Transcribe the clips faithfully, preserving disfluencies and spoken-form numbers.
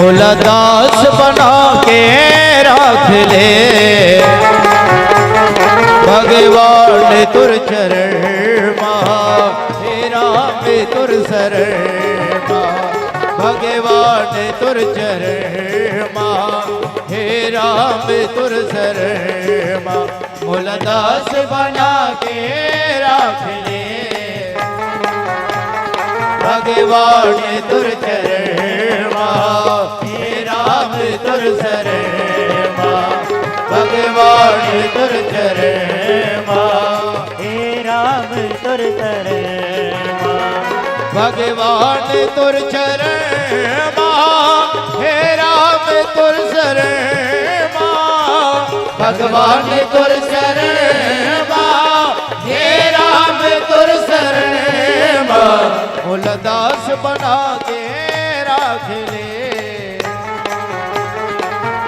मोला दास बना के राख ले भगवान तोर चरण मा, हे राम तोर शरण मा, भगवान तोर चरण मा, हे राम तोर शरण मा। मोला दास बना के राख ले भगवान तोर चरण मा, हे राम तोर शरण मा, भगवान तोर चरण मा। हे राम तोर शरण मा। भगवान तोर चरण मा, हे राम तोर शरण मा। भगवान तोर शरण मा, हे राम तोर शरण मा। मोला दास बना के राख ले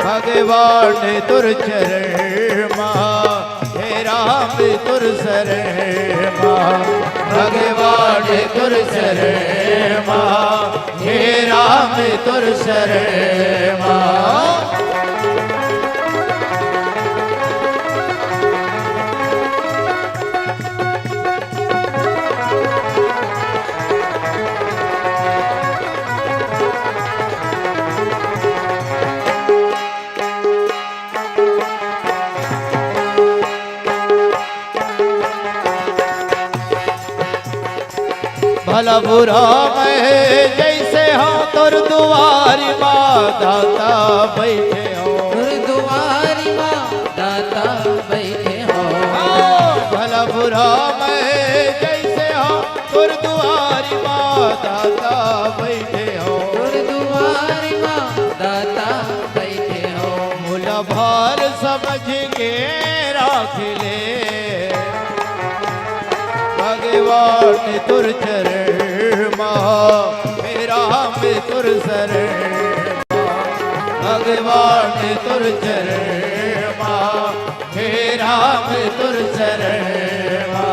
भगवान तोर चरण मा, हे राम तोर शरण मा। भगवान तोर शरण मा, हे राम तोर शरण मा। भला बुरा मैं जैसे हँव तोर दुवारी मा दाता बइठे हँव। तोर दुवारी मा दाता बइठे हँव। हाँ, भला बुरा मैं जैसे हँव तोर दुवारी मा दाता बइठे हँव। तोर दुवारी मा दाता बइठे हँव। मोला भार समझ के राख ले भगवान तोर चरण मा, हे राम तोर शरण मा। भगवान तोर चरण मा, हे राम तोर शरण मा।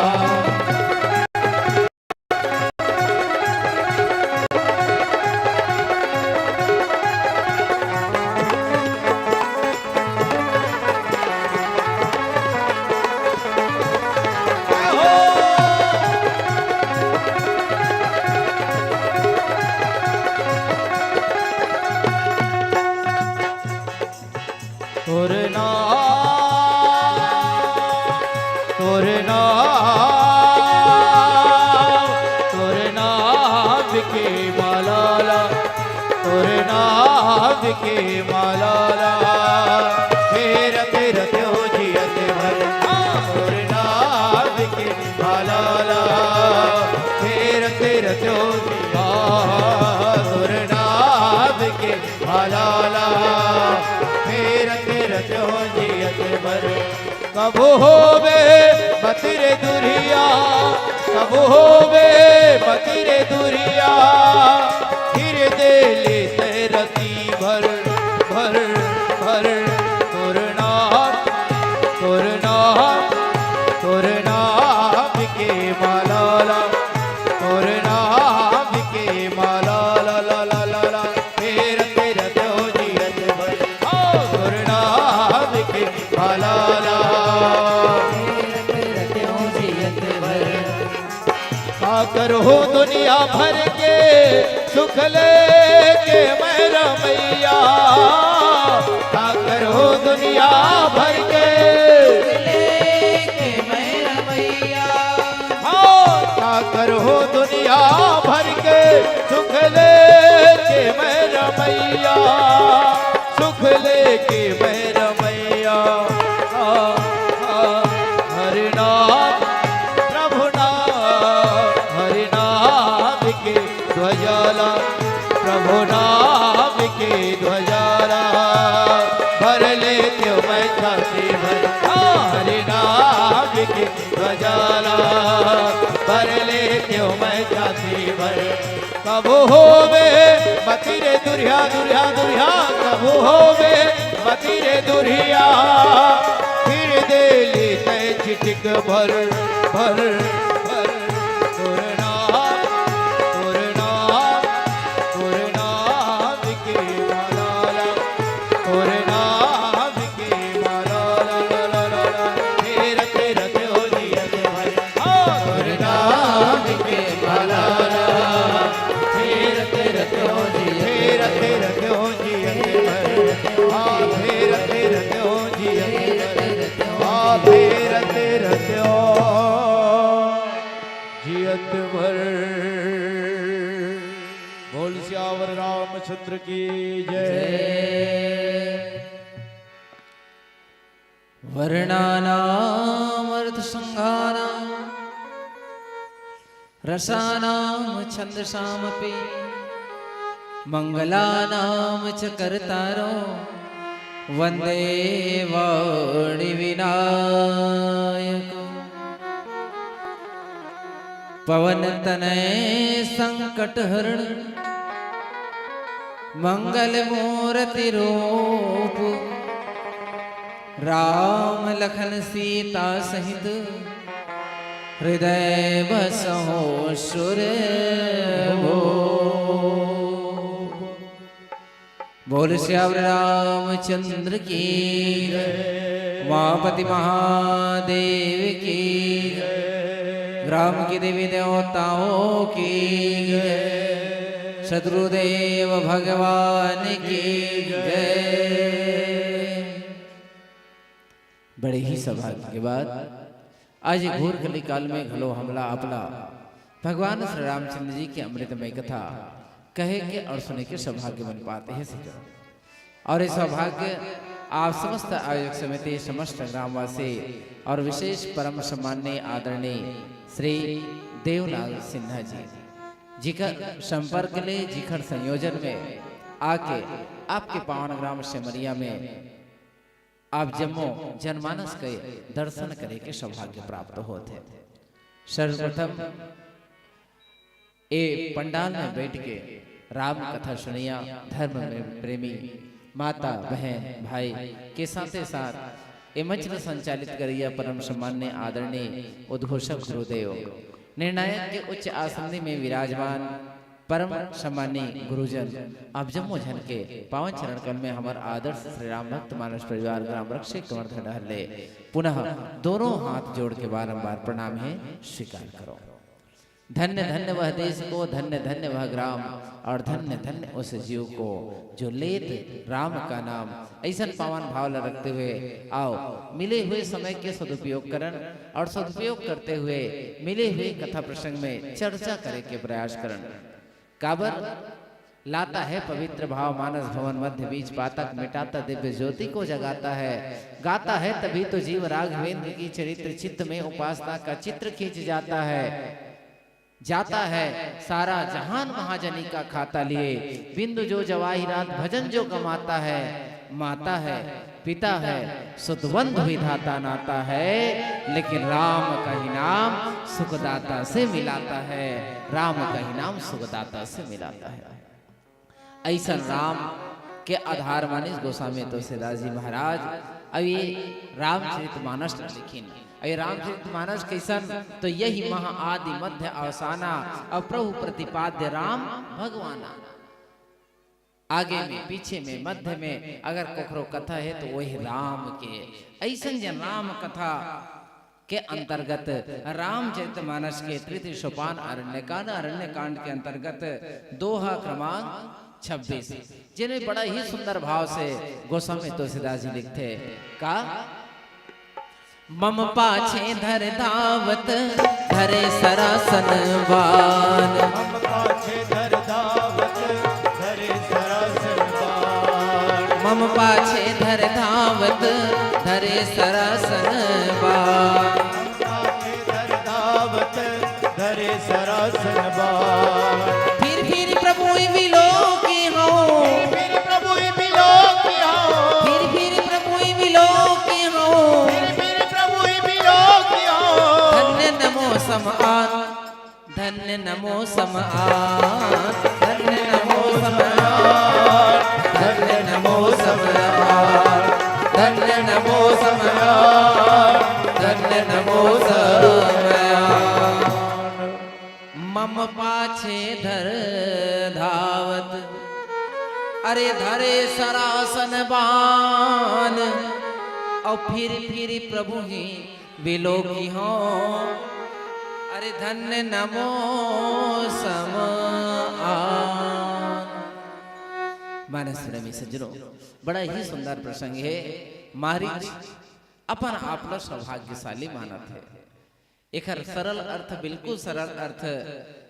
तोर नाम, तोर नाम, तोर नाम के माला ला, तोर नाम के माला ला, फेर फेर त्यो जियत भर, तोर नाम के माला ला, फेर फेर त्यो जिया, तोर नाम के माला ला, फेर फेर त्यो जियत भर। कभू होवे मति रे दुरिहा, कभू होवे मति रे दुरिहा, फिर दे ले तैं रति भर, भर, भर। तोर नाम, तोर नाम, तोर नाम के माला ला, तोर नाम के माला ला, ला, ला, ला, ला। फेर फेर त्यो जियत भर, ओ तोर नाम के माला ला। फेर फेर त्यो जियत भर। का करहूँ दुनिया भर के सुख लेके मैं रमैया, का करहूँ दुनिया भर के सुख लेके मैं रमैया। हाँ, का करहूँ दुनिया भर के सुख लेके मैं रमैया, सुख लेके मैं रमैया। आ, आ, हरि नाम, प्रभु नाम, हरि नाम के ध्वजा ला, प्रभु नाम के ध्वजा ला, भर लेतेंव मैं छाती भर, आ, हरि नाम के ध्वजा ला, भर लेतेंव मैं छाती भर। कभू होवे मति रे दुरिहा, दुरिहा, दुरिहा, कभू होवे मति रे दुरिहा, फिर दे ले तैं चिटिक भर, भर, भर। तोर नाम, तोर नाम, तोर नाम के माला। पुत्र की जय। वर्णानामर्थसंघानां रसानां छंदसामपि मंगलानां च कर्तारो वंदे वाणी विनायक। पवन तनय संकट हरण मंगल मूर्ति रूप राम लखन सीता सहित हृदय बसहु सुर भूप। बोल सियावर रामचंद्र की जय। उमापति महादेव की जय। ग्राम की देवी देवताओं की जय। सतगुरुदेव भगवान की जय। बड़े ही सौभाग्य के बात आज घोर कलिकाल में घलो हमला आपला भगवान श्री रामचंद्र जी के अमृतमय कथा कहे के और सुने के सौभाग्य बन पाते हैं सज्जनों। और ये सौभाग्य आप समस्त आयोजक समिति, समस्त ग्रामवासी और विशेष परम सम्माननीय आदरणीय श्री देवलाल सिन्हा जी, जिकर संपर्क ले, जिकर संयोजन में आके आपके पावन ग्राम सेमरिया में आप जम्मो जनमानस के दर्शन करे के सौभाग्य प्राप्त होत हे। सर्वप्रथम ए पंडाल में बैठ के राम कथा सुनइया धर्म में प्रेमी माता, बहन, भाई के साथे साथ ए मंच ल संचालित करइया परम सम्मान्य आदरणीय उद्घोषक गुरुदेव, निर्णायक के उच्च आसंदी में विराजमान परम सम्मानी गुरुजन, आप जम्मो झन के पावन चरण कमल में हमर आदर्श श्री राम भक्त मानस परिवार ग्राम रक्षक कमर धड़हर ले पुनः दोनों हाथ जोड़ के बारंबार प्रणाम हे स्वीकार करो। धन्य धन्य वह देश को, धन्य धन्य वह ग्राम, और धन्य धन्य उस जीव को जो लेत राम का नाम। अइसन पावन भाव ला रखते हुए आओ, मिले हुए समय के सदुपयोग करन और सदुपयोग करते हुए मिले हुए कथा प्रसंग में चर्चा करे के प्रयास करन। काबर लाता है पवित्र भाव मानस भवन मध्य बीच पातक, मिटाता दिव्य ज्योति को जगाता है, गाता है तभी तो जीव राघवेंद्र की चरित्र, चित्त में उपासना का चित्र खींच जाता है, जाता है सारा जहान महाजनी का खाता लिए। बिंदु जो जवाहिरात भजन जो गमाता है, माता है, पिता है, सुतवंध विधाता नाता है, लेकिन राम का ही नाम सुखदाता से मिलाता है, राम का ही नाम सुखदाता से मिलाता है। अइसन राम के आधार मानिस गोस्वामी तुलसीदास जी महाराज। अब ये रामचरित मानस ला लिखिन। अब ये रामचरित मानस कइसन, तो यही महा आदि मध्य अवसाना, अब प्रभु प्रतिपाद्य राम भगवाना। आगे में, पीछे में, मध्य में अगर कोखरो कथा है तो वही राम के। अइसन जे राम कथा के अंतर्गत रामचरित मानस के तृतीय सोपान अरण्यकांड, अरण्यकांड के अंतर्गत दोहा क्रमांक छब्बीस, जेमे बड़ा ही सुंदर भाव से गोस्वामी तुलसीदास जी लिखथे का, मम पाछे धर धावत धरे सरासन बान। मम पाछे धर धावत धरे सरासन बान। मम पाछे धर धावत धरे सरासन बान। मम पाछे धर धावत धरे सरासन बान। फिर फिर प्रभु विलोकी हौं। फिर फिर प्रभु विलोकी हौं। फिर फिर प्रभु विलोकी हौं। फिर फिर प्रभु विलोकी हौं। धन्य नमो सम आन। धन्य नमो सम आन। धन्य नमो सम आन। धन्य नमो सम आन। धन्य नमो सम आन। धन्य नमो सम आन। मम पाछे धर धावत, अरे धरे सरासन बान, अउ फिर फिर प्रभु ही विलोकी हौं, अरे धन्य नमो सम आन। मानस प्रेमी सज्जनों, बड़ा ही सुंदर प्रसंग हे। मारीच अपन आप ला सौभाग्यशाली मानत हे। एखर सरल अर्थ, बिल्कुल सरल अर्थ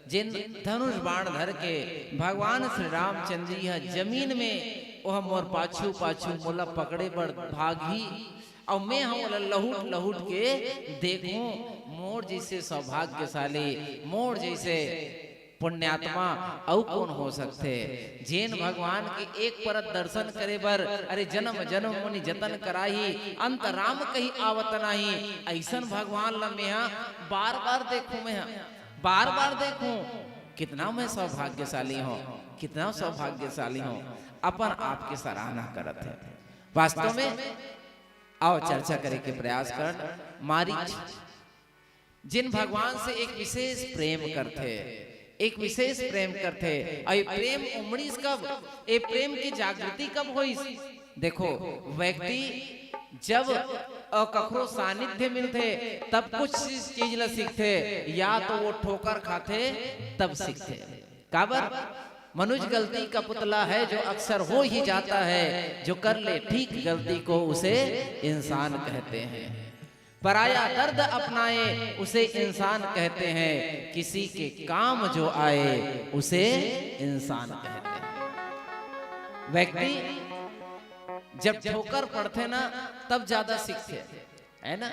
जेन धनुष बाण धर के भगवान श्री रामचंद्र जी ह जमीन में ओह मोर पाछू पाछू मोला पकड़े बर भागही, अउ मैं ह ओला लहुट लहुट के देखूं। मोर जैसे सौभाग्यशाली, मोर जैसे पुण्यात्मा अउ कौन हो सकथे? जेन भगवान के एक परत दर्शन करे बर, अरे, जन्म जन्म मुनि जतन कराही, अंत राम कहीं आवत नाही। अइसन भगवान ल मेहा बार बार देखूं, मेहा बार बार देखूं। कितना मैं सौभाग्यशाली हूँ, कितना सौभाग्यशाली हूँ। अपन आप के सराहना करत हे। वास्तव में, आओ चर्चा करे के प्रयास कर। मारीच जिन भगवान से एक विशेष प्रेम करथे, एक विशेष प्रेम करथे, अउ ये प्रेम उमड़िस कब, ये प्रेम की जागृति कब होइस? देखो, व्यक्ति जब अ, कखरो सानिध्य मिलथे, तब कुछ चीज ला सीखथे, या तो वो ठोकर खाथे, तब सीखथे। काबर? मनुष्य गलती का पुतला है, जो अक्सर हो ही जाता है। जो कर ले ठीक गलती को, उसे इंसान कहते हैं। पराया दर्द अपनाए, उसे इंसान कहते हैं। किसी के काम जो आए, उसे इंसान कहते हैं। व्यक्ति जब ठोकर पड़थे ना, तब ज्यादा सीखथे, है ना?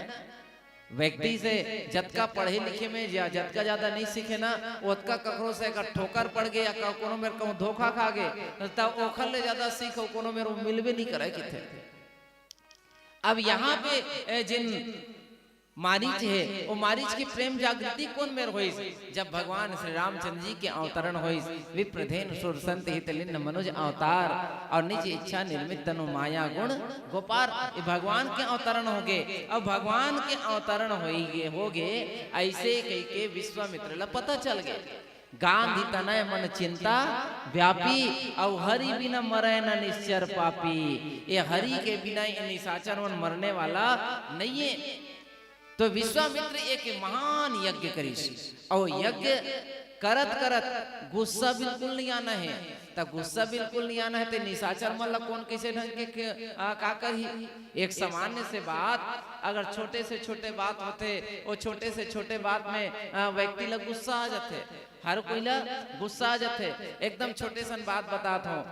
व्यक्ति से जतका पढ़े लिखे में या जतका ज्यादा नहीं सीखे ना, ओतका ककरो से अगर ठोकर पड़ गे या क-, कोनो मेर कहूँ धोखा खा गे, त ओखर ले ज्यादा सीख अउ कोनो मेर मिलबे नहीं करे किथे। अब यहाँ पे, ए, जिन मारीच हे, वो मारीच की प्रेम जागृति कौन मेर होइस? जब भगवान श्री रामचंद्र जी के अवतरण होइस, विप्रधेन सुर संत हित लिन्न मनुज अवतार, और निज इच्छा निर्मित तनु माया गुण गोपार। ये भगवान के अवतरण हो गे, अब भगवान के अवतरण होई गे, हो गे, ऐसे कह के विश्वामित्र ला पता चल गे। गांधी तनय मन चिंता व्यापी, अउ हरि बिना मरय न निश्चर पापी। ये हरि के बिना ये निशाचर मन मरने वाला नहीं है। तो विश्वामित्र एक महान यज्ञ करिस, अउ यज्ञ करत करत गुस्सा बिल्कुल नहीं आना है। त गुस्सा बिल्कुल नहीं आना है, ते निशाचर मन ला कौन कैसे ढंग के, के, आ, का करही? एक सामान्य से बात, अगर छोटे से छोटे बात होथे, वो छोटे से छोटे बात में, आ, व्यक्ति ला गुस्सा आ जाथे। हर कोई ला गुस्सा आ जाथे। एकदम छोटे सन बात बतात हूँ।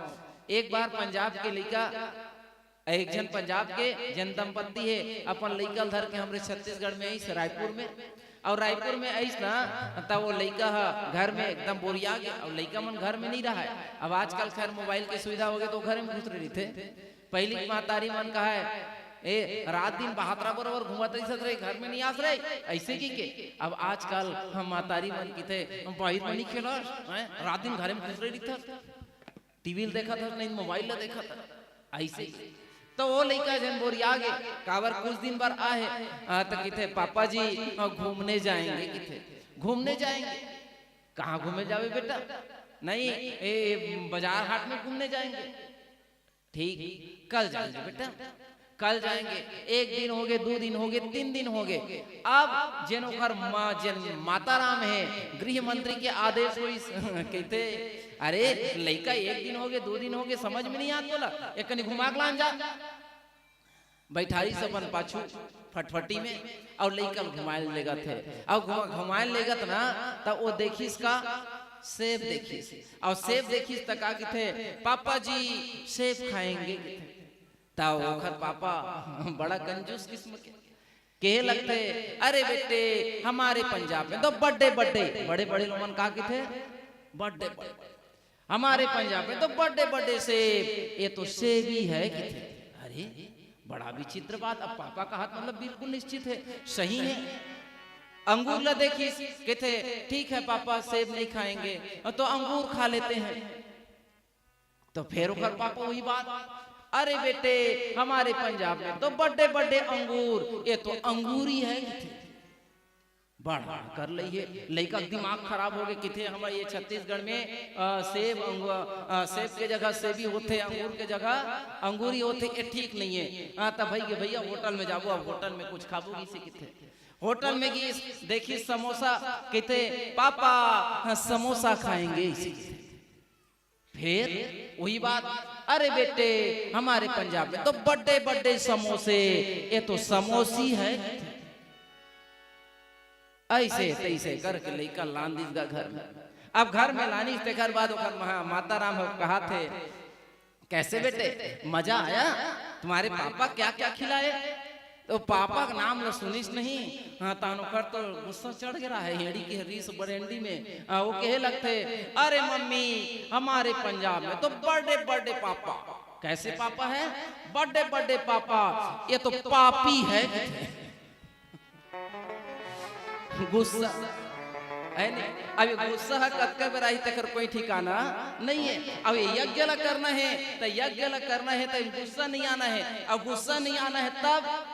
एक बार पंजाब के लइका, एक झन पंजाब के जन दंपत्ति हे, अपन लइका ल धर के हमरे छत्तीसगढ़ में आइस, रायपुर में। अउ रायपुर में आइस ना, त वो लइका ह घर में एकदम बोरिया गे, अउ लइका मन घर में नहीं रहय। अब आजकल खैर मोबाइल के सुविधा हो गे, तो घर में घुस रहिथे। पहिली के महतारी मन कहय, "ए, रात दिन बहातरा बरोबर घूमत रहिस रे, घर में नहीं आस रे," ऐसे कहिके। अब आजकल हम महतारी मन किथे, "बाहिर में नहीं खेलस, हैं? रात दिन घर में घुस रहिथे।" टीवी ल देखत हस, नहीं मोबाइल ल देखत हस, ऐसे ही। तो वो लइका झन बोरिया गे, काबर कुछ दिन बर आहे, आ, त किथे, "पापा जी, हाँ, घूमने जाएंगे," किथे, "घूमने जाएंगे।" "कहाँ घूमे जावे बेटा?" "नहीं, ए, ए, बाजार हाट में घूमने जाएंगे।" "ठीक, कल जाएंगे बेटा।" कल जाएंगे। एक दिन हो गे, दू दिन हो गे, तीन दिन हो गे। अब जेन ओखर मा-, जेन माता राम हे, गृह मंत्री के आदेश होइस, कहिथे, "अरे लइका, एक दिन हो गे, दू दिन हो गे, समझ में नहीं आत तोला, एक कनी घुमा के लान जा।" बैठारिस अपन पाछू फटफटी में, अउ लइका ल घुमाए ल लेगत हे। अउ घुमा-, घुमाए ल लेगत ना, त वो देखिस का, सेब देखिस। अउ सेब देखिस त का किथे, "पापा जी, सेब खाएंगे," किथे। त ओखर पापा बड़ा कंजूस किस्म के, कहे लगथे, "अरे बेटे, हमारे पंजाब में तो बड्डे बड्डे," बड़े बड़े लोगन का किथे, "बड्डे बड्डे, हमारे पंजाब में तो बड्डे बड्डे सेब, ये तो सेब ही है," किथे। अरे, बड़ा विचित्र बात। अब पापा का हाथ मतलब बिल्कुल निश्चित है, सही है। अंगूर ला देखिस, किथे, "ठीक है पापा, सेब नहीं खाएंगे, तो अंगूर खा लेते हैं।" तो फिर ओकर पापा वही बात, "अरे बेटे, हमारे पंजाब में तो बड्डे बड्डे अंगूर, ये तो अंगूरी है।" बड़ा कर लइहे, लइका के दिमाग खराब हो गे, किथे, "हमर ये छत्तीसगढ़ में, अ, सेब अंगू-, अ, सेब के जगह सेबी होथे, अंगूर के जगह अंगूरी होथे, ये ठीक नहीं है।" हाँ, तब भाई के, "भैया होटल में जाबो, अब होटल में कुछ खाबो," इसे किथे। होटल में गिस, देखिस समोसा, किथे, "पापा, हाँ, समोसा खाएंगे," इसे किथे। फिर वही बात, "अरे बेटे, हमारे पंजाब में तो बड्डे बड्डे समोसे, ये तो समोसी है।" ऐसे तैसे करके लइका लान दिस गा घर में। अब घर में लानिस, तेकर बाद ओकर महा-, माता राम ह कहाथे, "कैसे बेटे, मजा आया? तुम्हारे पापा क्या क्या खिलाए?" तो पापा के नाम ल सुनिस नहीं, हाँ, तहन ओकर तो गुस्सा चढ़ गे रहा है, हेड़ी के रीस बरेंडी में। हाँ, वो कहे लगथे, "अरे मम्मी, हमारे पंजाब में तो बड़े बड़े पापा।" "कैसे पापा है?" "बड़े बड़े पापा, ये तो पापी है।" गुस्सा, है नहीं? अब ये गुस्सा ह कतका बेर आही, तेकर कोई ठिकाना नहीं है। अब ये यज्ञ ला करना है, त यज्ञ ला करना है, त गुस्सा नहीं आना है। अब गुस्सा नहीं आना है, तब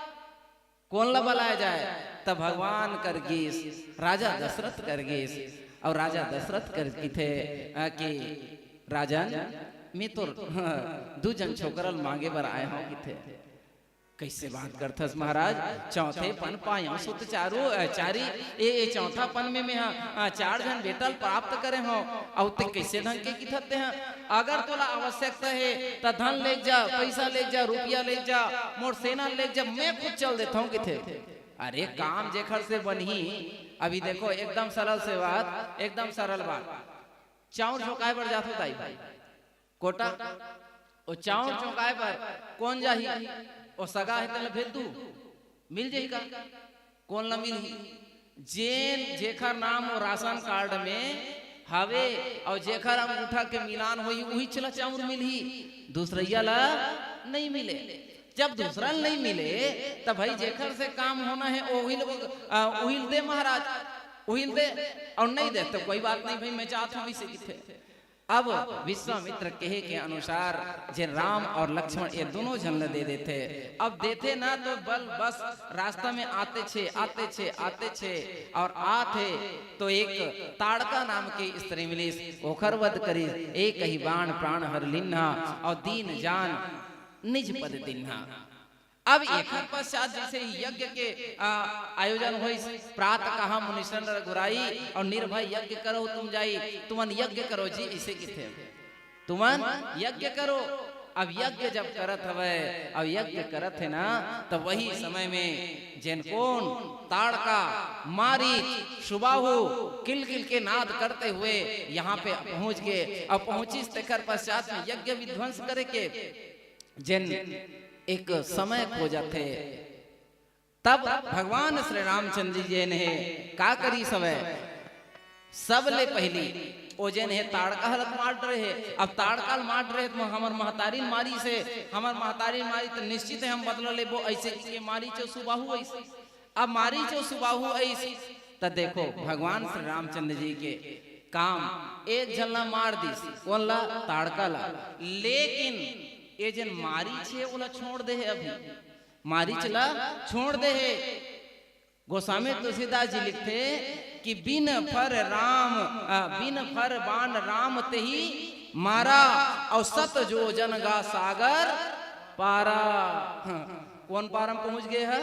कोन ला बलाया जाए? त भगवान कर गीस, राजा दशरथ कर गीस। और राजा दशरथ कर किथे, अ, कि "राजन, मैं तो, हाँ, दू जन छोकरा ल मांगे बर आए हंव," किथे। "कैसे बात करथस महाराज? चौथे पन पायंव सुत चारू, अ, चारी, ए, ए चौथा पन में मैं ह, अ, चार झन बेटा ल प्राप्त करे हंव, अउ ते कैसे ढंग के किथत ते ह? अगर तोला आवश्यकता हे, त धन लेके जा, पैसा लेके जा, रुपया लेके जा, मोर सेना लेके जा, मैं खुद चल देथंव," किथे। अरे, काम जेखर से बनही। अभी देखो, एकदम सरल से बात, एकदम सरल बात। चाउर झोंकाए बर जाथो दाई भाई, कोटा, ओ चाउर झोंकाए बर कोन जाही? ओ सगा हे, तेला भेज दू, मिल जाही का? कोन ला मिलही? जेन, जेखर नाम ओ राशन कार्ड में हवे अउ जेखर अंगूठा के मिलान होही, उहीच ला चाउर मिलही, दूसरइया ला नहीं मिले। जब दूसरा ला नहीं मिले, त भाई, जेखर से काम होना हे, ओही ल, आ, उही ल दे महाराज, उही ल दे, अउ नहीं दे त कोई बात नहीं भाई, मैं जात हंव, अइसे किथे। अब विश्वामित्र कहे के अनुसार जेन राम और लक्ष्मण ये दोनों झन ल दे देथे। अब देथे ना तो बल बस रास्ता में आतेच हे, आतेच हे, आतेच हे और आत हे तो एक ताड़का नाम के स्त्री मिलिस, ओखर वध करिस। एक ही बाण प्राण हर लिन्हा और दीन जान निज पद दिन्हा। अब एखर पश्चात जैसे ही यज्ञ के, आ, आयोजन होइस, प्रात कहा मुनीश्वर नर गुराई, और निर्भय यज्ञ करो तुम जाई, तुमन यज्ञ करो जी, इसे किथे, तुमन यज्ञ करो। अब यज्ञ जब करत हवय, अब यज्ञ करत हे ना, तब वही समय में जेन कोन ताड़का, मारीच, सुबाहु किलकिल के नाद करते हुए यहाँ पे पहुँच गे। अब पहुँचिस तेखर पश्चात में यज्ञ विध्वंस करे के जेन एक समय खो जाथे। तब भगवान श्री रामचंद्र जी जेन हे का करिस हवय, सबले पहिली ओ जेन हे ताड़का ल मार डरे हे। अब ताड़का ल मार डरे हे त हमर महतारी ल मारिस हे, हमर महतारी ल मारिस त निश्चित हे हम बदला लेबो, अइसे कहिके मारीच अउ सुबाहु अइस। अब मारीच अउ सुबाहु अइस त देखो भगवान श्री रामचंद्र जी के काम, एक झन ला मार दिस, कोन ला? ताड़का ला। लेकिन ये जेन मारीच हे ओला छोड़ दे हे, अभी मारीच ला छोड़ दे हे। गोस्वामी तुलसीदास जी लिखथे कि बिन फर राम, अ, बिन फर बाण राम तेहि मारा, अउ सत जोजन गा सागर पारा। हाँ, कोन पारा म पहुँच गे हे?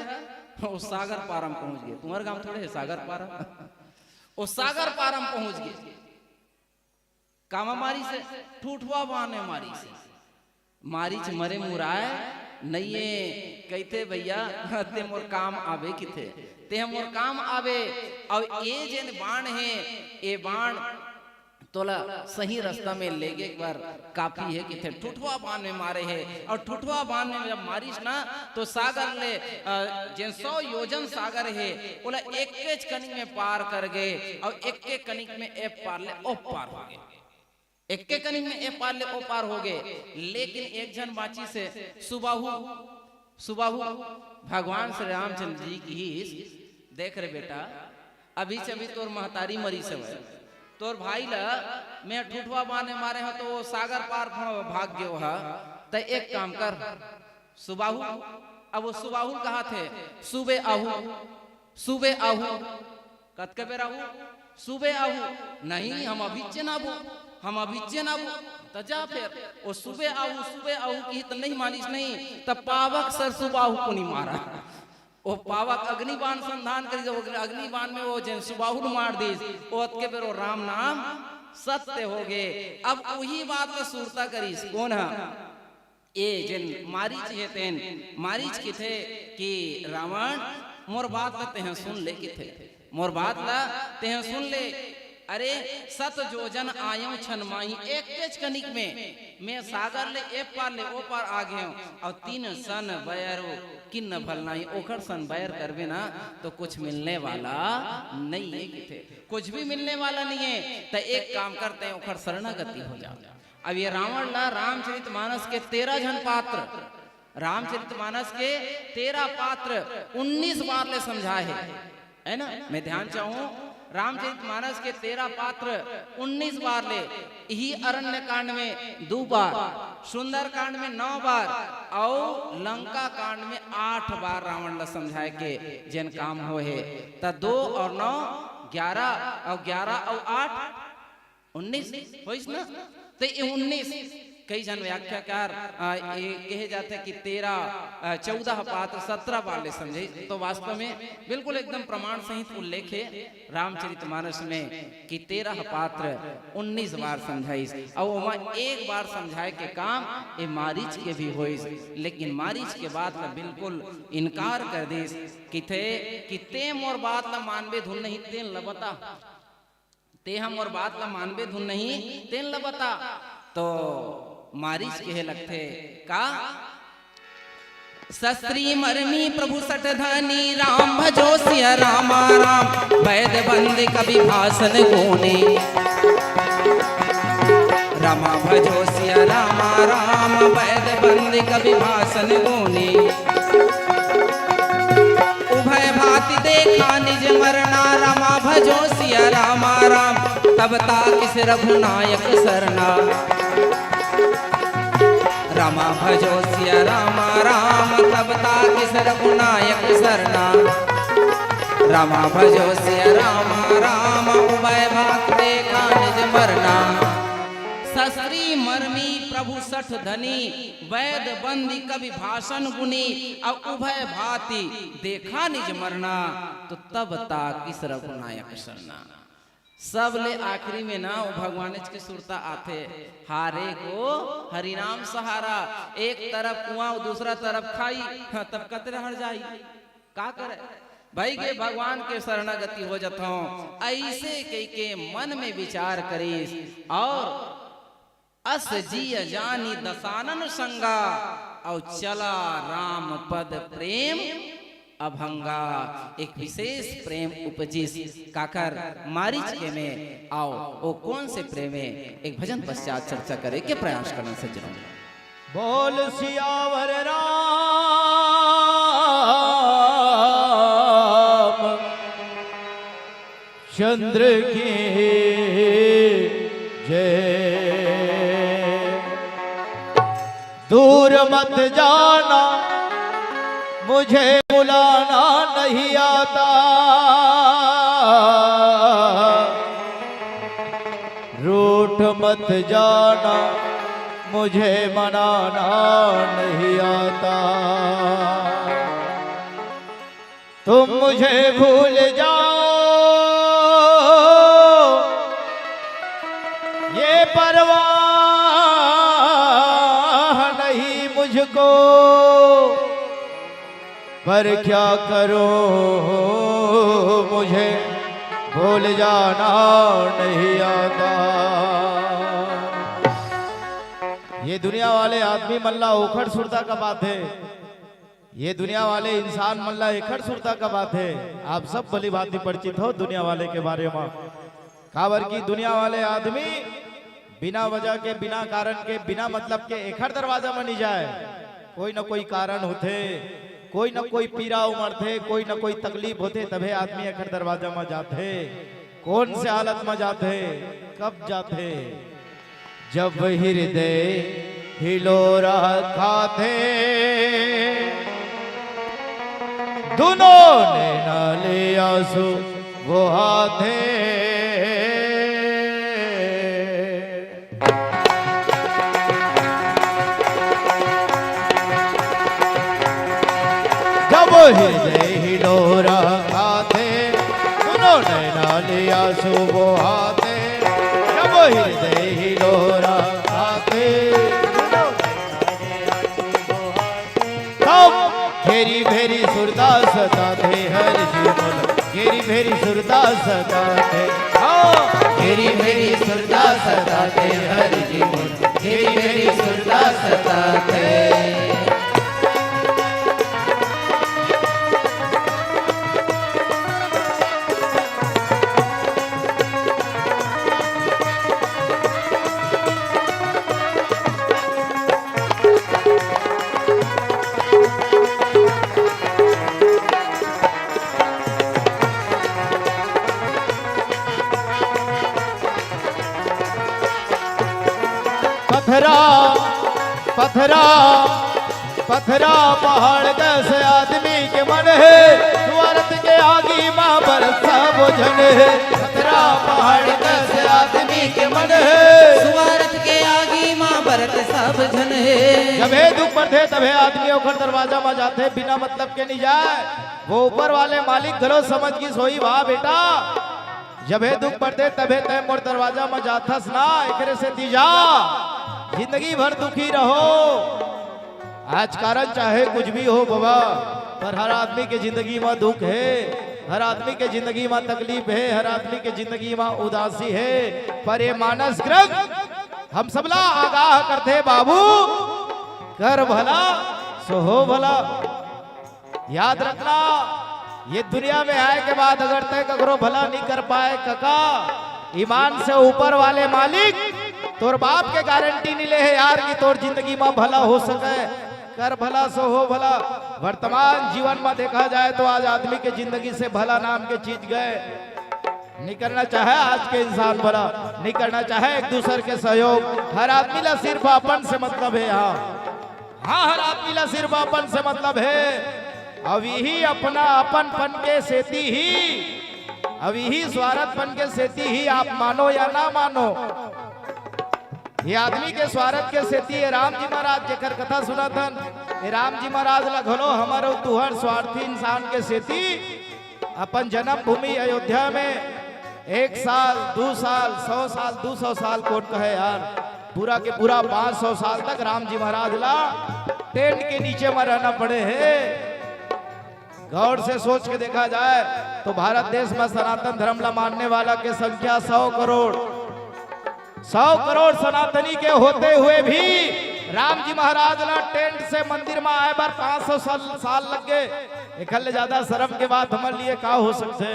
ओ सागर पारा म पहुँच गे। तुम्हर गाँव थोड़े हे सागर पारा। ओ सागर पारा म पहुँच गे। कामा मारिस हे? ठुठवा बाण में मारिस हे। मारीच मरे मुराय नइये, कहिथे भैया, ते मोर काम आबे किथे, ते ह मोर काम आबे। अउ ये जेन बाण हे, ये बाण तोला सही रास्ता में लेगे बर काफी हे किथे। ठुठवा बाण में मारे हे, अउ ठुठवा बाण में जब मारिस ना, तो सागर ले, अ, जेन सौ योजन सागर हे, ओला एकेच कनिक में पार कर गे, अउ एके कनिक में ए पार ले ओ पार हो गे। एके कनिक में ए पार ले ओ पार हो गे, लेकिन एक झन बाँचिस हे, सुबाहु। सुबाहु भगवान श्री रामचंद्र जी किहिस, "देख रे बेटा, अभीच अभी तोर महतारी मरिस हवय, तोर भाई ल मैं ठुठवा बाण में मारे हंव तो ओ सागर पार भ-, भाग गे ओहा। त एक काम कर सुबाहु।" अब ओ सुबाहु ल कहाथे, "सुबे आहू, सुबे आहू।" कतका बेर आहू? सुबे आहू। नहीं, हम अभिच्चेन आबो, हम अभिच्चेन आबो। त जा फेर, ओ सुबे आहू, सुबे आहू किही त नहीं मानिस नहीं, त पावक सर सुबाहू पुनि मारा। ओ पावक अग्निबाण संधान करिस, ओ अग्निबाण में ओ जेन सुबाहू ल मार दिस, ओ अतके बेर ओ राम नाम सत्य हो गे। अब उही बात ल सुरता करिस, कोन ह? ए जेन मारीच हे तेन, मारीच किथे कि रावण, मोर बात ल तेह सुन ले किथे, मोर बात ल तेह सुन ले। अरे, सत जोजन आयेंव छन माही, एकेच कनिक में मैं सागर ले ए पार ले ओ पार आ गेंव, अउ तीन सन बयरु किन्न भल नाही, ओखर सन बैर करबे ना तो कुछ मिलने वाला नइ हे किथे, कुछ भी मिलने वाला नइ हे। त एक काम करते हैं, ओखर शरणागति हो जाओ। अब ये रावण ला रामचरितमानस के तेरह झन पात्र, रामचरितमानस के तेरह पात्र उन्नीस बार ले समझाए हे, है ना? मैं ध्यान चाहूं, रामचरितमानस के तेरह पात्र उन्नीस बार ले, इही अरण्य कांड में दू बार, सुंदर कांड में नौ बार, अउ लंका कांड में आठ बार रावण ला समझाए के जेन काम होहे। त दो अउ नौ ग्यारह, अउ ग्यारह अउ आठ उन्नीस होइस ना? त ये उन्नीस, कई झन व्याख्याकार, आ, ये कहे जाथे कि तेरह, आ, चौदह पात्र सत्रह बार ले समझे, तो वास्तव में बिल्कुल एकदम प्रमाण सहित उल्लेख हे रामचरितमानस में कि तेरह पात्र उन्नीस बार समझाइस, अउ ओमा एक बार समझाए के काम ये मारीच के भी होइस, लेकिन मारीच के बात ला बिल्कुल इनकार कर दिस, किथे कि ते मोर बात ला मानबे धुन नहीं, तेन ला बता। तेहा मोर बात ला मानबे धुन नहीं, तेन ला बता। तो मारीच कहे लगथे का? शस्त्री मरमी प्रभु सठ धनी, राम भजो सिया रामा राम, वैद बंद कवि भाषण गुनी। रामा भजो सिया रामा राम, वैद बंद कवि भाषण गुनी। उभय भांति देखा निज मरना, रामा भजो सिया रामा राम, तब ताकिस रघुनायक सरना। रामा भजो सिया रामा राम, तब ताकिस रघुनायक सरना। रामा भजो सिया रामा राम, उभय भांति देखा निज मरना। शस्त्री मरमी प्रभु सठ धनी, वैद बंदी कवि भाषण गुनी, अउ उभय भांति देखा निज मरना, तो तब ताकिस रघुनायक सरना। सबले आखिरी में ना वो भगवानेच के सुरता आथे, हारे को हरिनाम सहारा। एक तरफ कुआं, दूसरा तरफ खाई, हाँ, तब कतरे हर जाई, का करे भाई के भगवान के शरणागति हो जथौं। ऐसे कह के मन में विचार करिस और अस जिय जानी दसानन संगा, अउ चला राम पद प्रेम अभंगा। एक विशेष प्रेम उपजिस काकर मारीच के में, अउ वो कौन से प्रेम हे, एक भजन पश्चात चर्चा करे के प्रयास करन सज्जनों। बोल सियावर राम चंद्र की जय। दूर मत जाना, मुझे बुलाना नहीं आता। रूठ मत जाना, मुझे मनाना नहीं आता। तुम मुझे भूल जाओ, ये परवाह नहीं मुझको, पर क्या करूं, मुझे भूल जाना नहीं आता। ये दुनिया वाले आदमी मन ला ओखर सुरता कब आथे। ये दुनिया वाले इंसान मन ला एखर सुरता कब आथे। आप सब भली भांति परिचित हो दुनिया वाले के बारे में। काबर कि दुनिया वाले आदमी बिना वजह के, बिना कारण के, बिना मतलब के एखर दरवाजा में नहीं जाए। कोई न कोई कारण होथे, कोई न कोई पीरा उमड़थे, कोई न कोई तकलीफ होथे, तभे आदमी एखर दरवाजा में जाथे। कौन से हालत में जाथे, कब जाथे? जब हृदय हिलोरा खाथे, दुनों नैना ले आंसू बहाथे। जब हृदय हिलोरा खाथे, दुनों नैना ले आंसू बहाथे। जब हृदय हिलोरा खाथे, तब घेरी भेरी सुरता सताथे हर जीवन, घेरी भेरी सुरता सताथे। हाँ, भेरी भेरी सुरता सताथे हरि जी मोर, भेरी भेरी सुरता सताथे। पथरा, पथरा, पथरा पहाड़ कस आदमी के मन हे, स्वार्थ के आगी मा बरत सब झन हे। पथरा पहाड़ कस आदमी के मन हे। स्वार्थ के आगी मा बरत सब झन हे। जब हे दुख पड़थे, तभे आदमी ओखर दरवाजा मा जाथे, बिना मतलब के नहीं जाए। वो ऊपर वाले मालिक घलो समझ गिस होही, वाह बेटा, जब हे दुख पड़थे, तभे तय मोर दरवाजा मा जाथस ना, एकरे सेती जा, जिंदगी भर दुखी रहो। आज कारण चाहे कुछ भी हो बाबा, पर हर आदमी के जिंदगी मा दुख हे, हर आदमी के जिंदगी मा तकलीफ हे, हर आदमी के जिंदगी मा उदासी हे। पर ये मानस ग्रंथ हम सबला आगाह करथे बाबू, कर भला सो हो भला। याद रखना, ये दुनिया में आए के बाद अगर तय ककरो भला नहीं कर पाए कका, ईमान से ऊपर वाले मालिक तोर बाप के गारंटी नहीं ले हे यार कि तोर जिंदगी मा भला हो सके। कर भला सो हो भला। वर्तमान जीवन मा देखा जाए तो आज आदमी के जिंदगी से भला नाम के चीज गए। नहीं करना चाहे आज के इंसान भला, नहीं करना चाहे एक दूसर के सहयोग। हर आदमी ला सिर्फ अपन से मतलब हे यहाँ। हाँ, हर आदमी ला सिर्फ अपन से मतलब हे। अब यही अपना अपनपन के सेती ही, अब यही स्वार्थपन के सेती ही, आप मानो या ना मानो, ये आदमी के स्वार्थ के सेती ये राम जी महाराज जेकर कथा सुनत हन, ये राम जी महाराज ला घलो हमर अउ तुहर स्वार्थी इंसान के सेती अपन जन्मभूमि अयोध्या में एक साल, दू साल, सौ साल, दू सौ साल कोन कहे यार, पूरा के पूरा पाँच सौ साल तक राम जी महाराज ला टेंट के नीचे में रहना पड़े हे। गौर से सोच के देखा जाए तो भारत देश में सनातन धर्म ला मानने वाला के संख्या सौ करोड़, सौ करोड़ सनातनी के होते हुए भी राम जी महाराज ला टेंट से मंदिर में आए बर पाँच सौ साल, साल लग गए। एखर ले ज्यादा शर्म के बात हमर लिए का हो सकथे?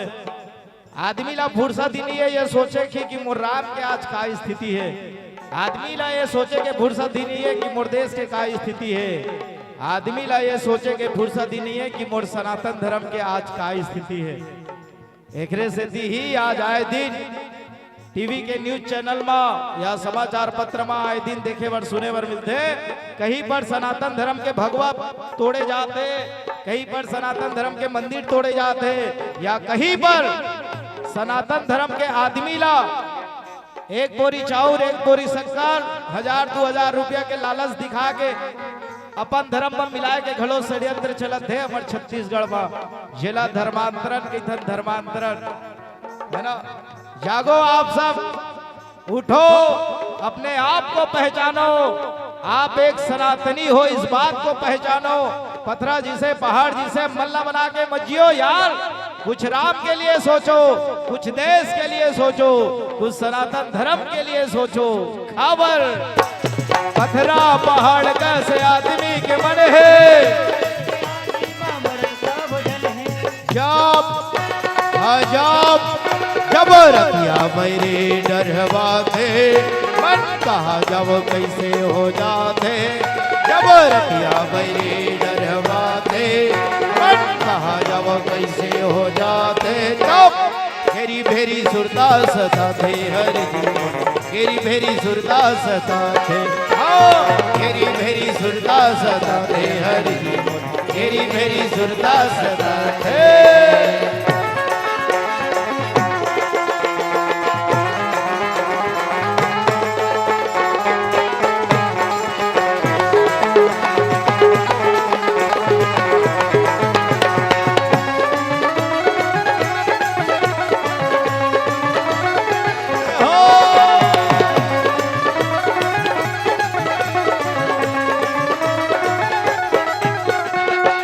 आदमी ला फुर्सत ही नहीं है ये सोचे कि, कि मोर राम के आज का स्थिति है। आदमी ला ये सोचे के फुर्सत ही नहीं है कि मोर देश के का स्थिति है। आदमी ला ये सोचे के फुर्सत ही नहीं है कि मोर सनातन धर्म के आज का स्थिति है। एकरे सेती ही आज आए दिन टीवी के न्यूज चैनल मा या समाचार पत्र मा आए दिन देखे बर, सुने बर मिलथे। कहीं पर सनातन धर्म के भगवा तोड़े जाथे, कहीं पर सनातन धर्म के मंदिर तोड़े जाथे, या कहीं पर सनातन धर्म के आदमी ला एक बोरी चाउर, एक बोरी शक्कर, हजार दू हजार रुपया के लालच दिखा के अपन धर्म मा मिलाए के घलो षड्यंत्र चलत हे हमर छत्तीसगढ़ मा, जेला धर्मांतरण कहिथन, धर्मांतरण, है ना? जागो आप सब, उठो, अपने आप को पहचानो। आप एक सनातनी हो, इस बात को पहचानो। पथरा जिसे, पहाड़ जिसे, मल्ला बना के मत जियो यार। कुछ राम के लिए सोचो, कुछ देश के लिए सोचो, कुछ सनातन धर्म के लिए सोचो। काबर पथरा पहाड़ कस आदमी के मन हे। जब, हाँ, जब, जब रतिया बैरी डरवाथे, मन कहा जब कैसे हो जाथे। जब रतिया बैरी डरवाथे, मन कहा जब कैसे हो जाथे। तब भेरी भेरी सुरता सताथे हरि जी मोर, भेरी भेरी सुरता सताथे। हाँ, भेरी भेरी सुरता सताथे हरि जी मोर, भेरी भेरी सुरता सताथे।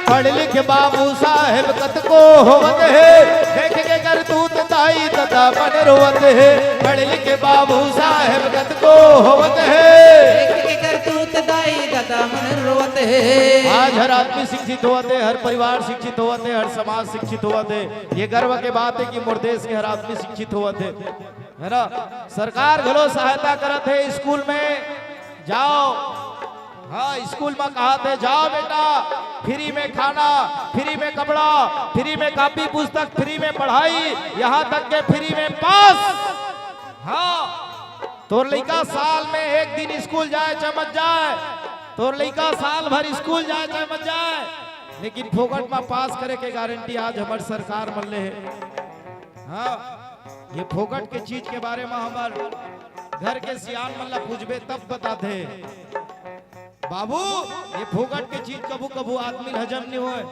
पढ़ लिख बाबू साहेब कतको होवत हे, देख के करतूत दाई ददा मन रोवत हे, पढ़ लिखे बाबू साहेब कतको होवत हे। देख के करतूत दाई ददा मन रोवत हे। आज हर आदमी शिक्षित होवत हे, हर परिवार शिक्षित होवत हे, हर समाज शिक्षित होवत हे। ये गर्व के बात हे कि मोर देश के हर आदमी शिक्षित होवत हे, है ना? सरकार घलो सहायता करत हे स्कूल में। जाओ, हाँ, स्कूल में कहाथे, "जाओ बेटा, फ्री में खाना, फ्री में कपड़ा, फ्री में कॉपी पुस्तक, फ्री में पढ़ाई, यहाँ तक के फ्री में पास।" हाँ, तोर लइका साल में एक दिन स्कूल जाए चाहे मत जाए, तोर लइका साल भर स्कूल जाए चाहे मत जाए, लेकिन फोकट में पास करे के गारंटी आज हमर सरकार मन ले हे। हाँ, ये फोकट के चीज के बारे में हमर घर के सियान मन ला पूछबे तब बताथे, "बाबू, ये फोकट के चीज कभू कभू आदमी ल हजम नहीं होय,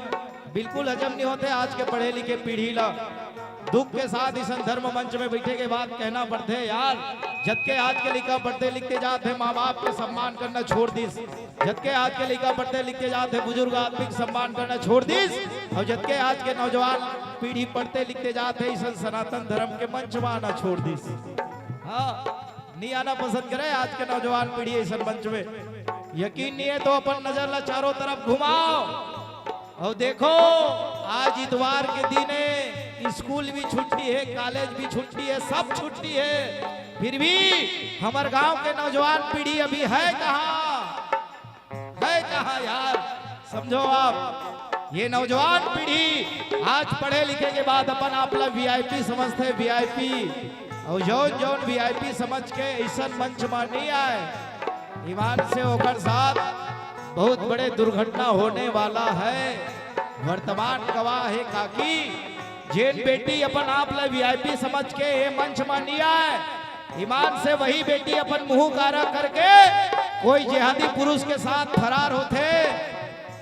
बिल्कुल हजम नहीं होथे।" आज के पढ़े लिखे पीढ़ी ला दुख के साथ इसन धर्म मंच में बैठे के बाद कहना पड़थे, यार, जतके आज के लइका पढ़ते लिखते जात हे, माँ बाप के सम्मान करना छोड़ दिस, जतके आज के लइका पढ़ते लिखते जात हे, बुजुर्ग आदमी के सम्मान करना छोड़ दिस, और जतके आज के नौजवान पीढ़ी पढ़ते लिखते जात हे, इसन सनातन धर्म के मंच में आना छोड़ दिस। हाँ, नहीं आना पसंद करे आज के नौजवान पीढ़ी इसन मंच में। यकीन नहीं हे तो अपन नजर ला चारों तरफ घुमाओ और देखो, आज इतवार के दिन हे, स्कूल भी छुट्टी हे, कॉलेज भी छुट्टी हे, सब छुट्टी हे, फिर भी हमर गांव के नौजवान पीढ़ी अभी हे कहाँ? हे कहाँ यार? समझो आप, ये नौजवान पीढ़ी आज पढ़े लिखे के बाद अपन आप ला वीआईपी समझथे, वीआईपी। और जौन जौन वीआईपी समझ के ऐसन मंच में नहीं आए, ईमान से ओकर साथ बहुत बड़े दुर्घटना होने वाला हे। वर्तमान गवाह हे काकी, जेन बेटी अपन आप ला वीआईपी समझ के ये मंच में नहीं आए, ईमान से वही बेटी अपन मुंह कारा करके कोई जिहादी पुरुष के साथ फरार होथे।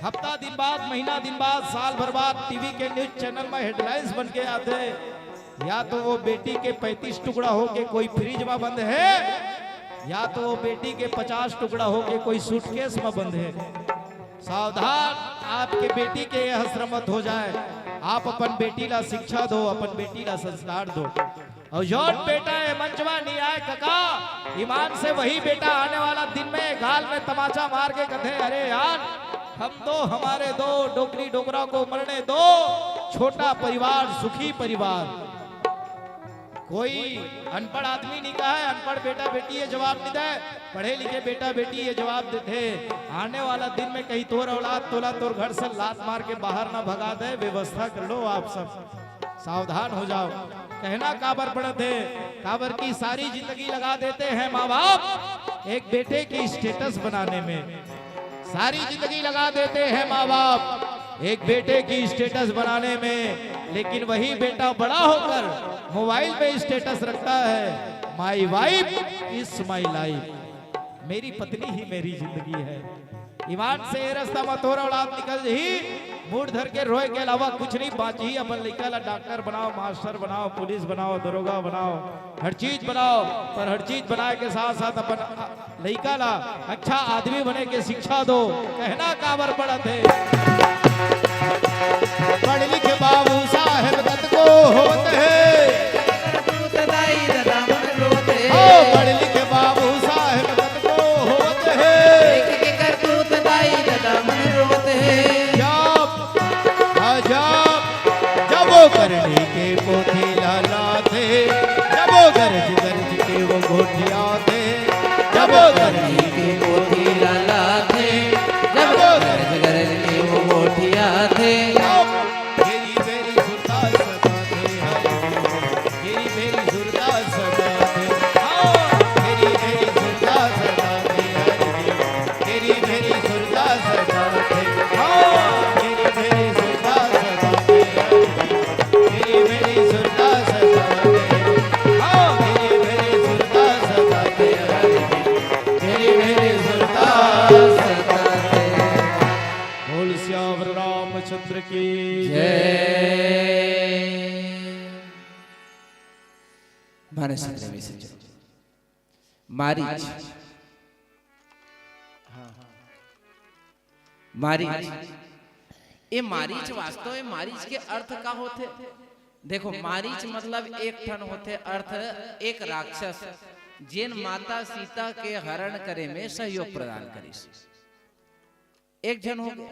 हफ्ता दिन बाद, महीना दिन बाद, साल भर बाद टीवी के न्यूज चैनल में हेडलाइंस बन के आथे, या तो वो बेटी के पैंतीस टुकड़ा होके कोई फ्रिज में बंद हे, या तो वो बेटी के पचास टुकड़ा होके कोई सूटकेस में बंद हे। सावधान, आपके बेटी के ये असर मत हो जाए। आप अपन बेटी ला शिक्षा दो, अपन बेटी ला संस्कार दो। और जौन बेटा ये मंच में नहीं आए कका, ईमान से वही बेटा आने वाला दिन में गाल में तमाचा मार के कथे, "अरे यार, हम दो, हमारे दो, डोकरी डोकरा को मरने दो, छोटा परिवार, सुखी परिवार।" कोई अनपढ़ आदमी नहीं कहे, अनपढ़ बेटा बेटी ये जवाब नहीं दे, पढ़े लिखे बेटा बेटी ये जवाब देथे। आने वाला दिन में कहीं तोर औलाद तोला तोर घर से लात मार के बाहर ना भगा दे, व्यवस्था कर लो आप सब। सावधान हो जाओ। कहना काबर पड़त हे, काबर की सारी जिंदगी लगा देते हैं माँ बाप एक बेटे की स्टेटस बनाने में, सारी जिंदगी लगा देते हैं माँ बाप एक बेटे की स्टेटस बनाने में, लेकिन वही बेटा बड़ा होकर मोबाइल में स्टेटस रखता है, "My wife is my life, मेरी पत्नी ही मेरी जिंदगी है।" ईमान से ये रास्ता में तोर औलाद निकल जही, मुड़ धर के रोए के अलावा कुछ नहीं बांचही। अपन लइका ला डॉक्टर बनाओ, मास्टर बनाओ, पुलिस बनाओ, दरोगा बनाओ, हर चीज बनाओ, पर हर चीज बनाए के साथ साथ अपन लइका ला अच्छा आदमी बने के शिक्षा दो। कहना काबर पड़त हे, पढ़ लिखे बाबू साहेब कतको होत हे। दाई ददा मन रोवत हे। ओ, पढ़ लिखे बाबू साहेब कतको होत हे। देख के करतूत दाई ददा मन रोवत हे। जब, आ जब, जब वो करनी के पोथी ला लाथे, जब वो गरज गरज के वो गोठियाथे, जब वो करनी के पोथी ला लाथे, जब वो गरज गरज के वो गोठियाथे। जब भेरी भेरी सुरता सताथे हरि, भेरी भेरी सुरता सताथे। हाँ, भेरी भेरी सुरता सताथे हरि, भेरी भेरी सुरता सताथे। हाँ, भेरी भेरी सुरता सताथे हरि, भेरी भेरी सुरता सताथे। हाँ, भेरी भेरी सुरता सताथे हरि, भेरी भेरी सुरता सताथे। बोल सियावर रामचंद्र की जय। माने सत्य में से चलो। मारीच। मारीच। ए मारीच वास्तव में मारीच के अर्थ का होथे? देखो, मारीच मतलब एक ठन होथे अर्थ, एक राक्षस, जेन माता सीता के हरण करे में सहयोग प्रदान करिस, एक झन हो गए।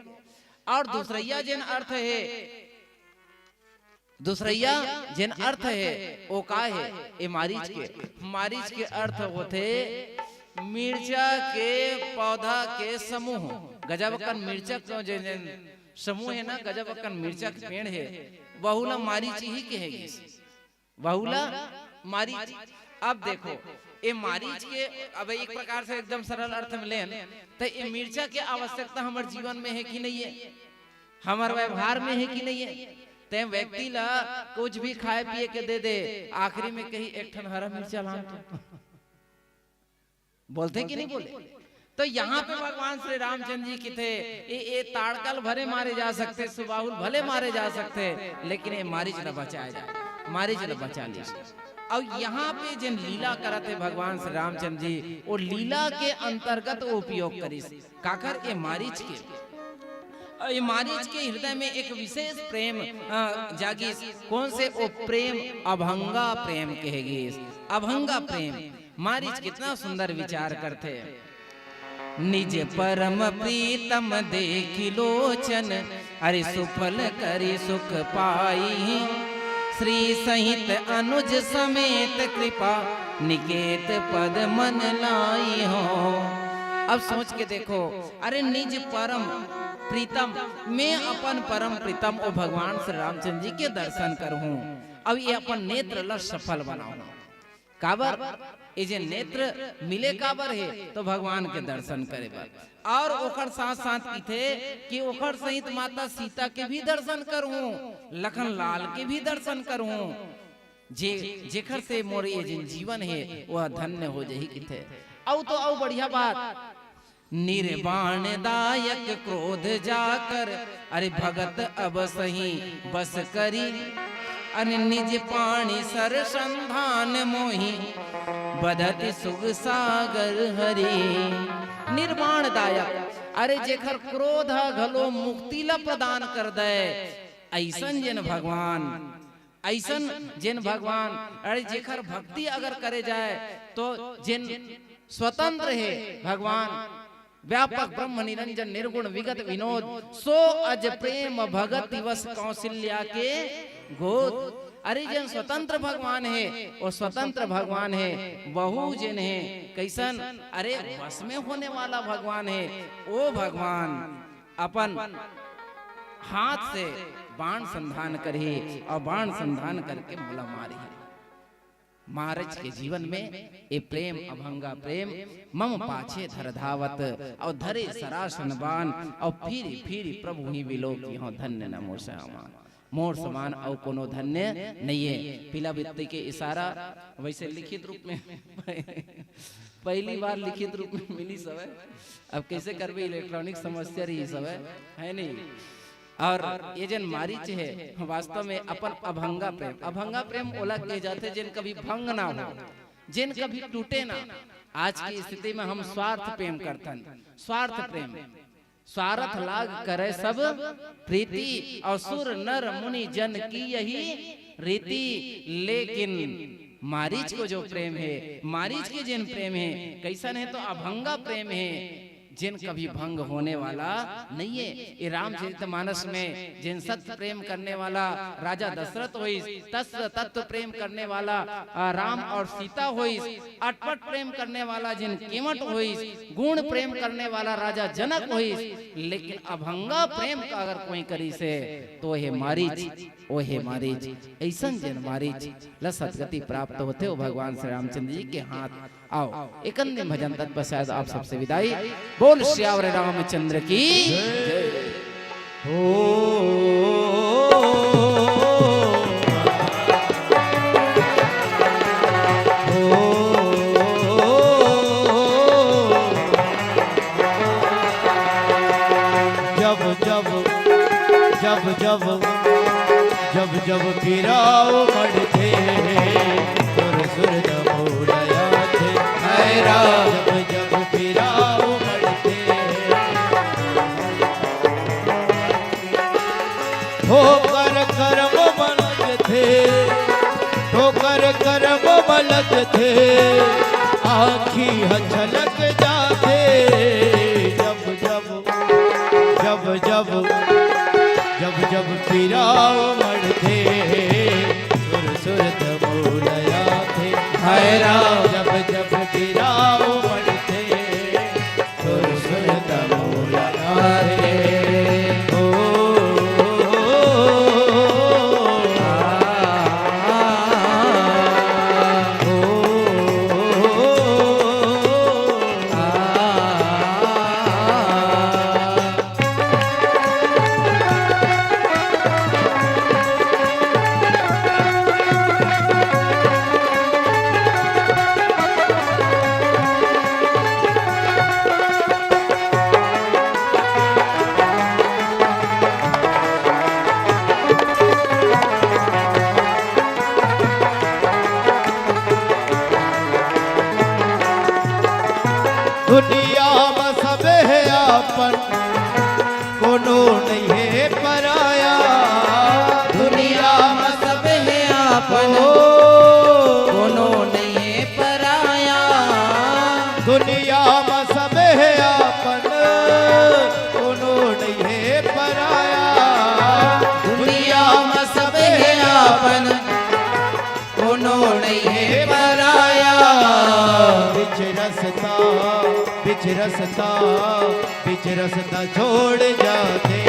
और दूसरैया जेन अर्थ हे, दूसरैया जेन अर्थ हे, वो का हे? ए मारीच के, मारीच के अर्थ होथे मिर्चा के पौधा के समूह। गजब अकन मिर्चा के जेन, जेन समूह हे ना, गजब अकन मिर्चा के पेड़ हे, वहू ला मारीच ही कहे गिस। वहू ला मारीच। अब देखो, ए मारीच के, अब एक प्रकार से एकदम सरल अर्थ में लेन, त ए मिर्चा के आवश्यकता हमर जीवन में हे कि नहीं हे, हमर व्यवहार में हे कि नहीं हे? ते व्यक्ति ला कुछ भी खाए पिए के दे दे, आखिरी में कही, "एक ठन हरा मिर्चा लान तो।" बोलथे कि नहीं बोले? तो यहाँ पे भगवान श्री रामचंद्र जी किथे, ए, ए ताड़कल भले मारे जा सकथे, सुबाहुल भले मारे जा सकथे, लेकिन ए मारीच ला बचाए जाए, मारीच ला बचा ली। और यहाँ पे जेन लीला करत हे भगवान श्री रामचंद्र जी, वो लीला के अंतर्गत वो उपयोग करिस। काकर? ए मारीच के, ए मारीच के हृदय में एक विशेष प्रेम, अ, जागिस। कौन से? वो प्रेम अभंगा प्रेम कहे गिस, अभंगा प्रेम। मारीच कितना सुंदर विचार करथे। निज परम प्रीतम देखि लोचन, अरे सुफल करि सुख पाई। श्री सहित अनुज समेत कृपा, निकेत पद मन लाई हो। अब सोच के देखो, अरे निज परम प्रीतम, मैं अपन परम प्रीतम ओ भगवान श्री रामचंद्र जी के दर्शन करहूं। अब ये अपन नेत्र ल सफल बनाहूं। काबर? ये जे नेत्र मिले काबर हे, तो भगवान के दर्शन करे बर। और ओकर साथ साथ किथे कि ओकर सहित माता सीता के भी दर्शन करहूं, लखन लाल के भी दर्शन करहूं। जे, जेकर से मोर ये जिन जीवन हे, वह धन्य हो जही किथे। अउ तो अउ बढ़िया बात, निर्वाण दायक क्रोध जाकर, अरे भगत अब सही बस करी। अरे निज पाणी सर संधान मोहि, बदति सुग सागर हरी। निर्वाण दायक, अरे जेकर क्रोध ह घलो मुक्ति ला प्रदान कर दे, अइसन जेन भगवान, अइसन जेन भगवान, अरे जेकर भक्ति अगर करे जाए तो जेन स्वतंत्र हे भगवान, व्यापक ब्रह्म निरंजन निर्गुण विगत विनोद, सो अज प्रेम भगति वस कौशल्या के गोद। अरे जेन स्वतंत्र भगवान हे, वो स्वतंत्र भगवान हे, वहू जेन हे कइसन? अरे वश में होने वाला भगवान हे, वो भगवान अपन हाथ से बाण संधान करही और बाण संधान करके मोला मारही। मारीच के जीवन में ए प्रेम अभंगा प्रेम मम पाछे धर धावत, और धरे सरासन बाण और फिर फिर प्रभु ही विलोकिहौं धन्य न मो श्यामा। मोर समान अउ कोनो धन्य नइये। पीला बित्ती के इशारा वैसे लिखित रूप में पहली बार लिखित रूप में मिलिस हवय। अब कैसे करबे, इलेक्ट्रॉनिक समस्या रहिस हवय, है नहीं? और ये जेन मारीच हे, वास्तव में अपन अभंगा प्रेम, अभंगा प्रेम ओला कहे जाथे जेन कभी भंग ना हो, जेन कभी टूटे ना। आज की स्थिति में हम स्वार्थ प्रेम करथन, स्वार्थ प्रेम। स्वारथ लाग करे सब प्रीति, और सुर नर मुनि जन की यही रीति। लेकिन मारीच को जो प्रेम हे, मारीच के जेन प्रेम हे, कइसन हे तो अभंगा प्रेम हे, जेन कभी भंग होने वाला नइये। ये रामचरित मानस में जेन सत्य प्रेम करने वाला राजा दशरथ होइस, तस तत्व प्रेम करने वाला, आ, राम और सीता होइस, अटपट प्रेम करने वाला जेन केवट होइस, गुण प्रेम करने वाला राजा जनक होइस, लेकिन अभंगा प्रेम का अगर कोई करिस हे, तो हे मारीच, ओ हे मारीच, अइसन जेन मारीच ल सदगति प्राप्त होथे, ओ भगवान श्री रामचंद्र जी के हाथ आओ। एक अंतिम भजन तत्पश्चात आप सबसे विदाई। बोल सियावर रामचंद्र की जय। हो। जब जब जब जब जब जब फिराव मड़थे, सुर सुर न मोड़या थे। हाय राम। जब जब फिराव मड़थे। बजथे, आँखी ह छलक जाथे। जब जब, जब जब, जब जब पीरा उमड़थे, सुर सुर तमोल आथे। हाय राम। जब जब पीरा उमड़थे, सुर सुर तमोल आथे। ओ, ओ, दुनिया म सबे हे अपन, कोनो नइ हे पराया। दुनिया म सबे हे अपन, ओ, कोनो नइ हे पराया। दुनिया म सबे हे अपन, कोनो नइ हे पराया। दुनिया म सबे हे अपन, कोनो नइ हे पराया। बिच रस्ता, बिच रस्ता, बिच रस्ता छोड़ जाथे,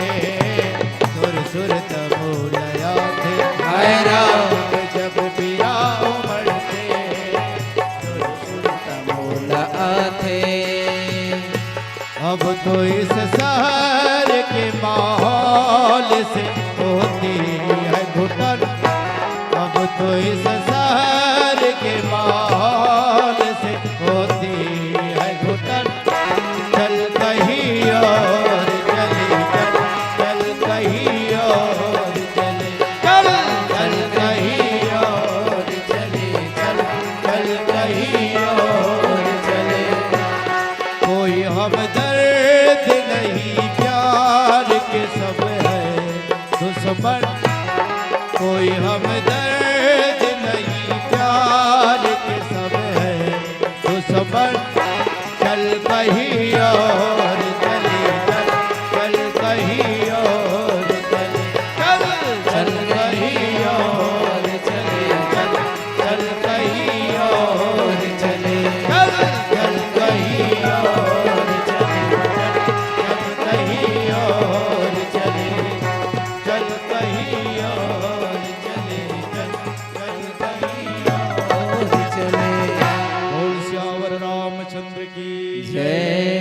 सुर सुर तमोल आथे। हाय राम। जब पीरा उमड़थे, सुर सुर तमोल आथे। अब तो इस शहर के माहौल से होती है घुटन। अब तो इस शहर के माहौल से होती है घुटन। चल कहीं और चले चल, चल कहीं और चले चल, चल कहीं और चले चल, चल कहीं और चले। कोई हमदर्द नहीं, प्यार के सब है दुश्मन। कोई हमदर्द नहीं, प्यार के सब है दुश्मन। चल कहीं और चले चल, चल कहीं और चले चल, चल कहीं और चले चल, चल कहीं और चले चल, चल कहीं और चले चल, चल कहीं और चले चल, कहीं और चले चल, चल कहीं और चले। बोल सियावर रामचंद्र की जय।